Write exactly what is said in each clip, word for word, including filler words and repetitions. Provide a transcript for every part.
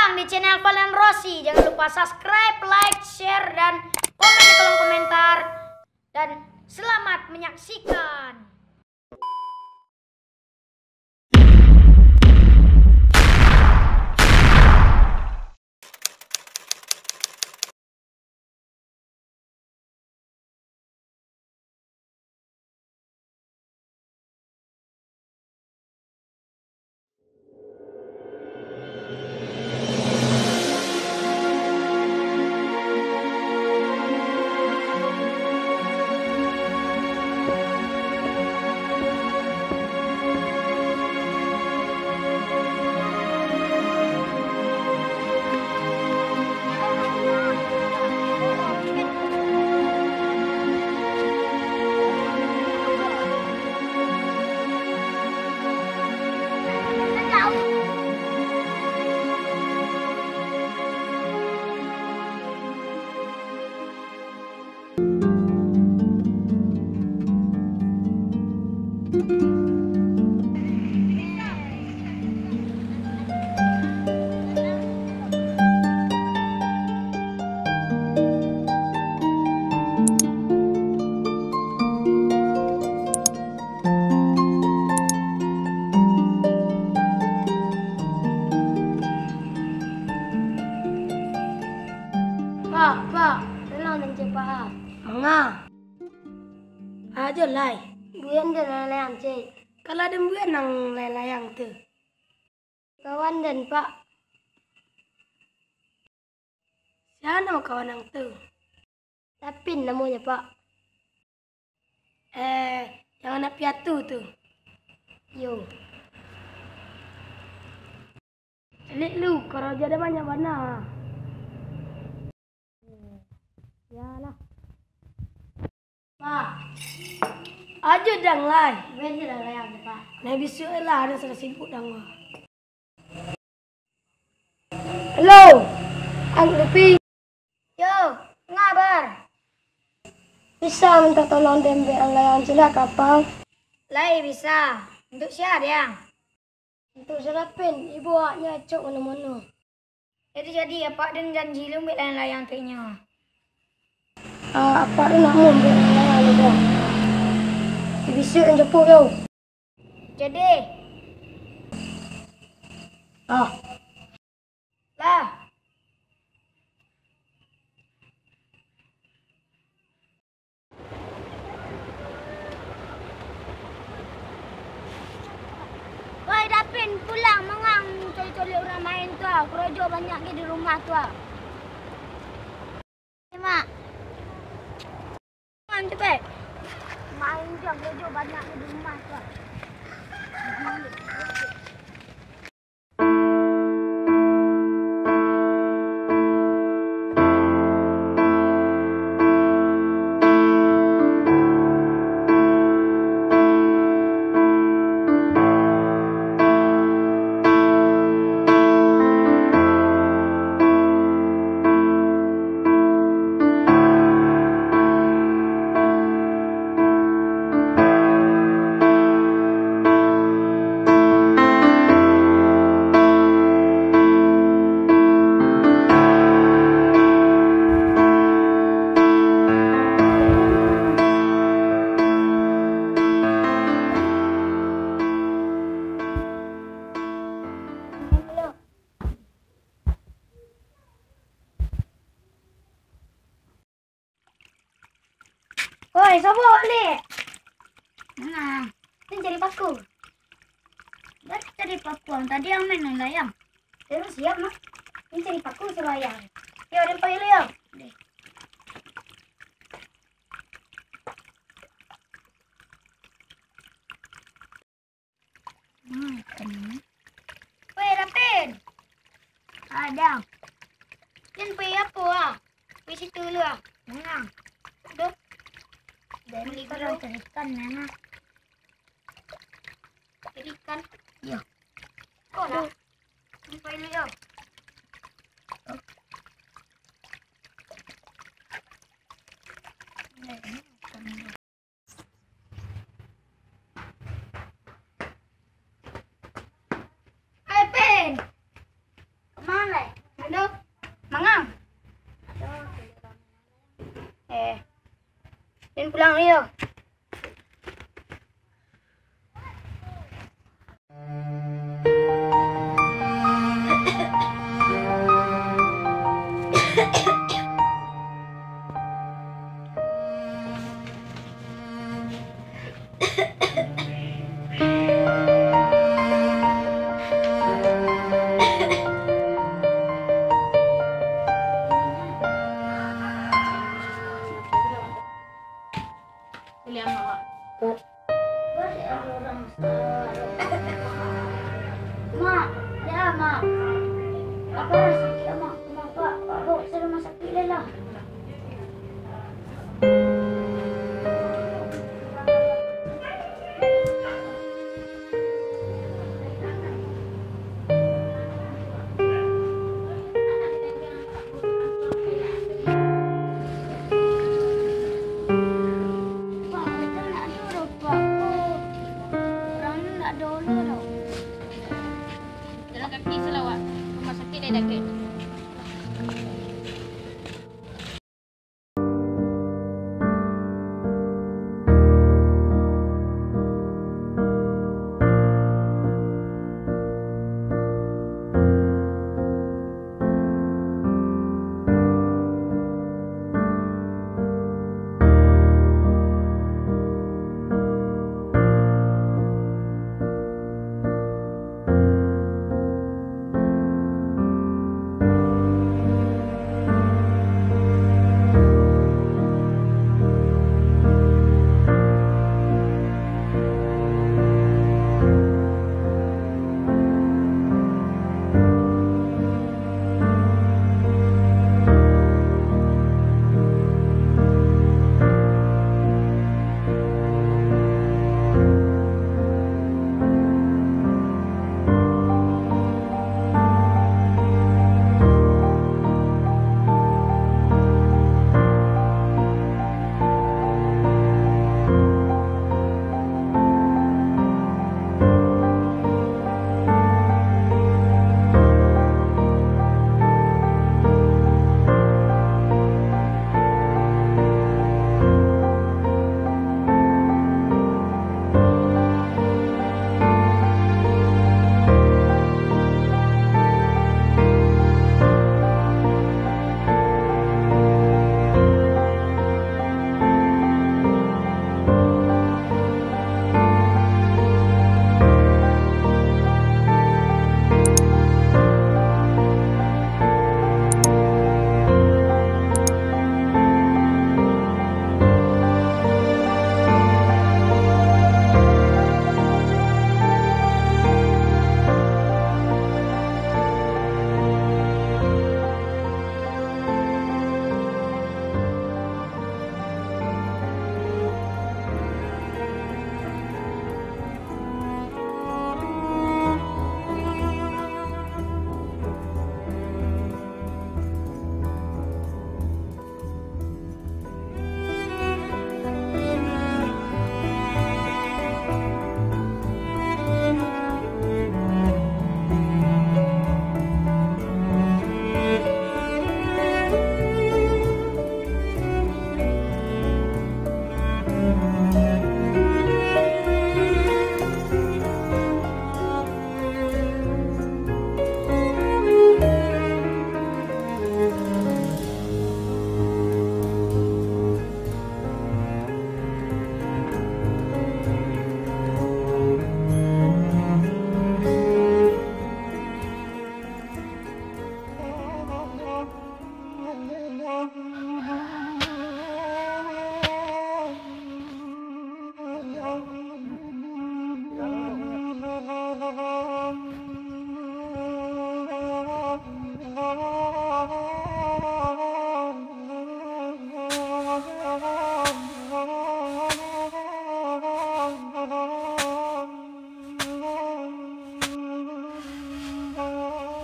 Di channel Valen Rossi. Jangan lupa subscribe, like, share, dan komen di kolom komentar. Dan selamat menyaksikan. Pak, Pak, tolong den cek, Pak. Manga? Ajo lai. Buyan den layang-layang, cek. Kalau den buyan nan layang-layang tu? Kawan den, Pak. Sia namo kawan ang tu? Dapin namonyo, Pak. Eh, yang anak piatu tu? Yo. Caliak lu, karajo den banyak bana. Iyolah. Pak. Ajo dang lai. Buyan den layang-layang, Pak. Nah, bisuak lah, den sadang sibuk dang. Halo, Ang Lupi. Yo, ngabar? Bisa minta tolong den buek layang-layang ciek lah ka apak? Lai bisa. Untuak sia, Diang? Untuak si Dapin, ibo awaknyo acok mano-mano. Jadi, jadi, apak den janji lu buek layang-layang untuak inyo. Ah, apak den nak mambuek layang-layang tu, Bang. Di bisuak den japuik yo. Jadi. Ah. Lah. Woi, Dapin, pulang mangang caliak-caliak urang main tu ah. Karajo banyak ge di rumah tu ah. Mak. Main tu, Beb. Main tu, karajo banyak di rumah tu ah. Oi, sobo baliak? Nah. Ni cari paku. Dah cari paku, ang tadi ang main layang. Terus siap, Mak. Ni cari paku suruah ayah. Yo, den pai dulu, yo. Deh. Hmm, kena. Weh, Dapin. Ada. Jan pai apo ah? Pai situ dulu ah. Nah. Duh. Dari beli korang dulu. Cari ikan, nah. Cari ikan? Iya. Kok dah? Duh. Jan pai dulu yo. Oh. Nah, ini ikan. Hai, Pin. Kemana? Aduh, mangang. Eh, den pulang dulu yo. Mak, ya, Mak. Apa sakit, Mak? Mak, Pak, Pak, bawa ke rumah sakit lah. Jalan kaki salawat, rumah sakit dari dakek.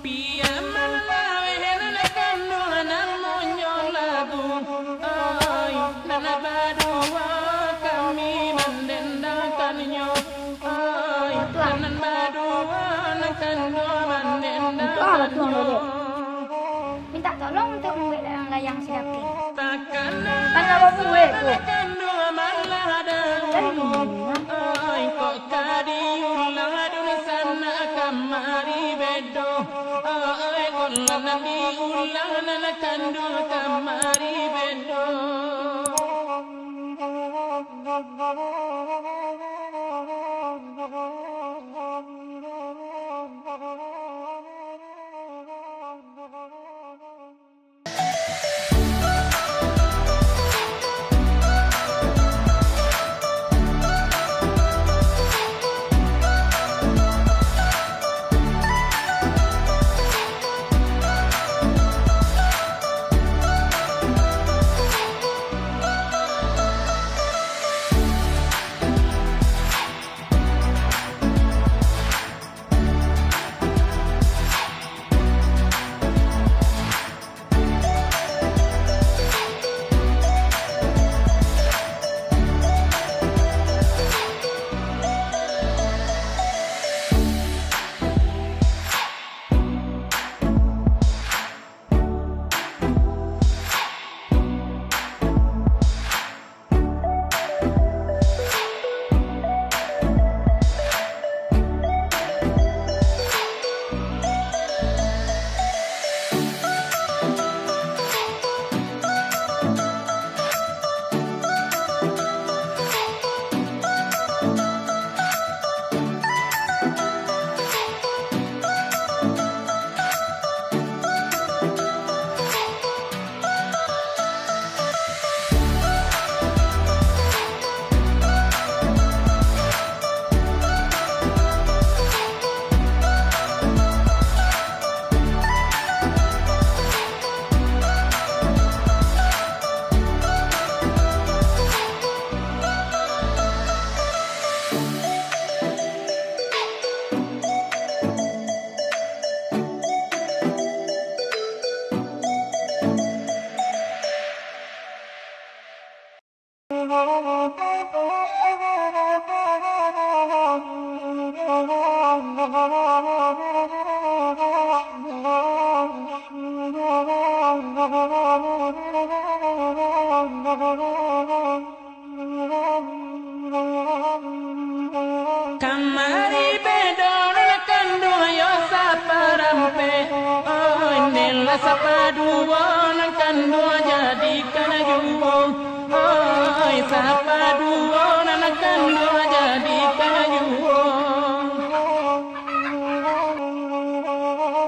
Pia malaweh nan kanduang namonyo labu, oi, nan baduo kami mandendangkannyo, oi, nan baduo nan kanduang mandendangkannyo. Oi, kok ka diulah dunsanak kamari bedo. Oi, kok nan diulah nan kanduang kamari bedo. Kamari bedo nan kanduang yo saparampek, oi, ndelah sapaduo nan kanduang jadikan juo, oi, sapaduo nan kanduang jadikan juo.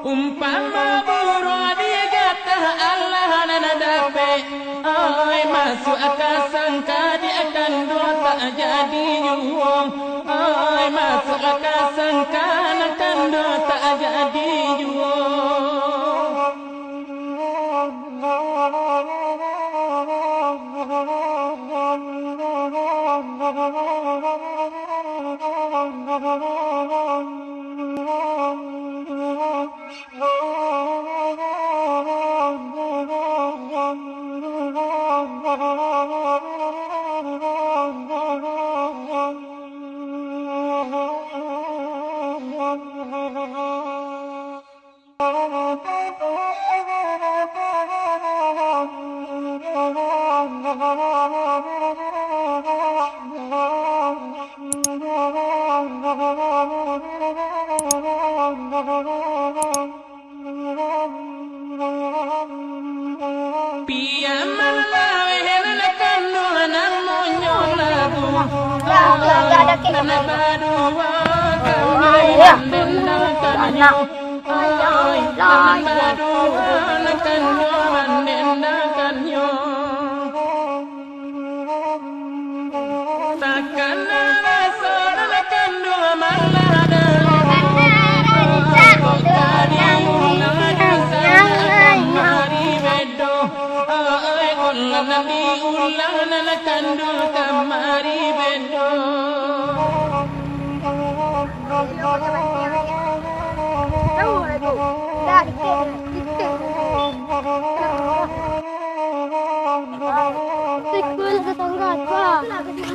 Umpamo buruang di gatah alah nan dapek, oi, masuak ka sangka di kanduang tak jadi juo, oi, masuak ka sangka nan kanduang tak jadi juo. Pia malaweh nan kanduang namonyo labu. Nan baduo kami mandendangkannyo. Oi, nan baduo nan kanduang mandendangkannyo. Takana raso nan kanduang malah dalam. Kok tadi ulah di sana kamari bedo. Oi, ulah nan diulah nan kanduang kamari bedo. Sikul tetangga apa?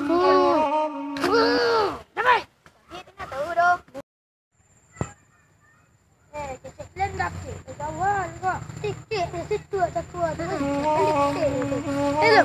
Hmm. Hello.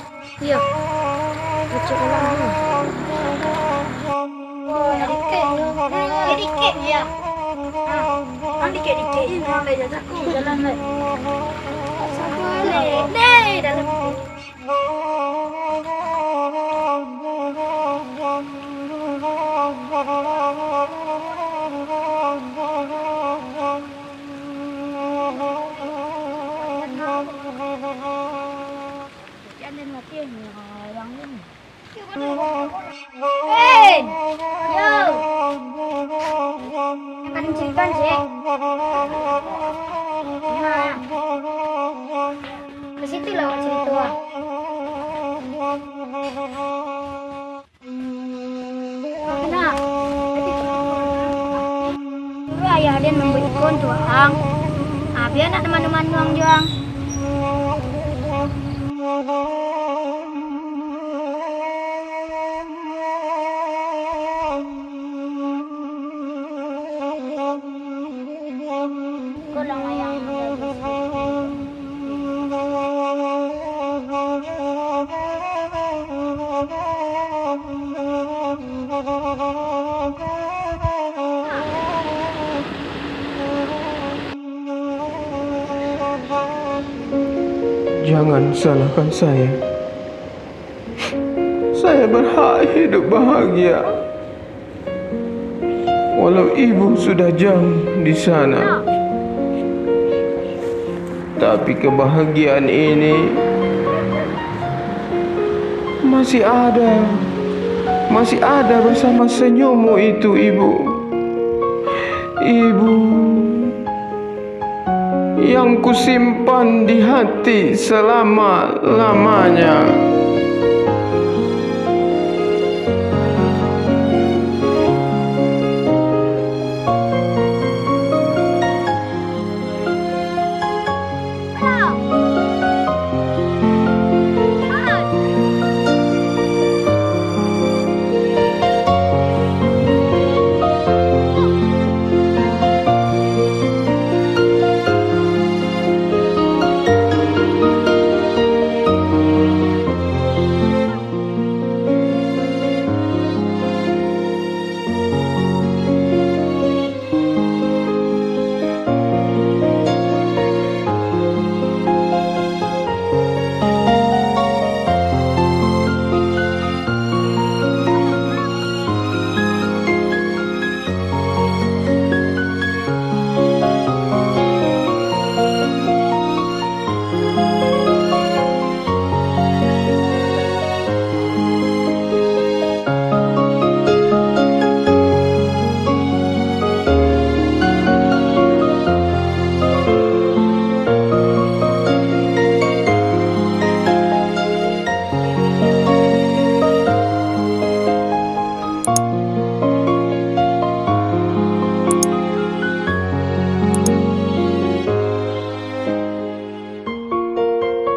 Hei! Yo! Kan cek, kan cek. Nah. Ke situ lah awak cerita, ah. Nah. Suruah ayah den mambuek iko untuak ang. Abi anak teman-teman ang jo ang. Jangan salahkan saya. Saya berhak hidup bahagia, walau ibu sudah jauh di sana. Tapi kebahagiaan ini masih ada, masih ada bersama senyummu itu, Ibu. Ibu, yang kusimpan di hati selama-lamanya.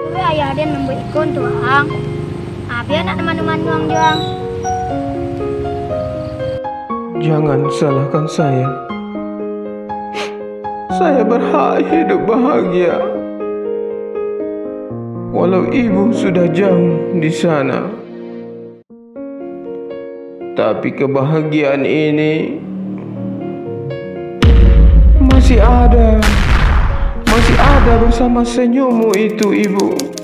Suruah ayah den mambuek iko untuak ang. Abi anak teman-teman ang jo ang. Jangan salahkan saya. Saya berhak hidup bahagia, walau ibu sudah jauh di sana. Tapi kebahagiaan ini masih ada, masih ada bersama senyummu itu, Ibu.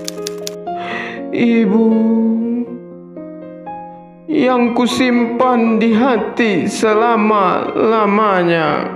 Ibu, yang kusimpan di hati selama-lamanya.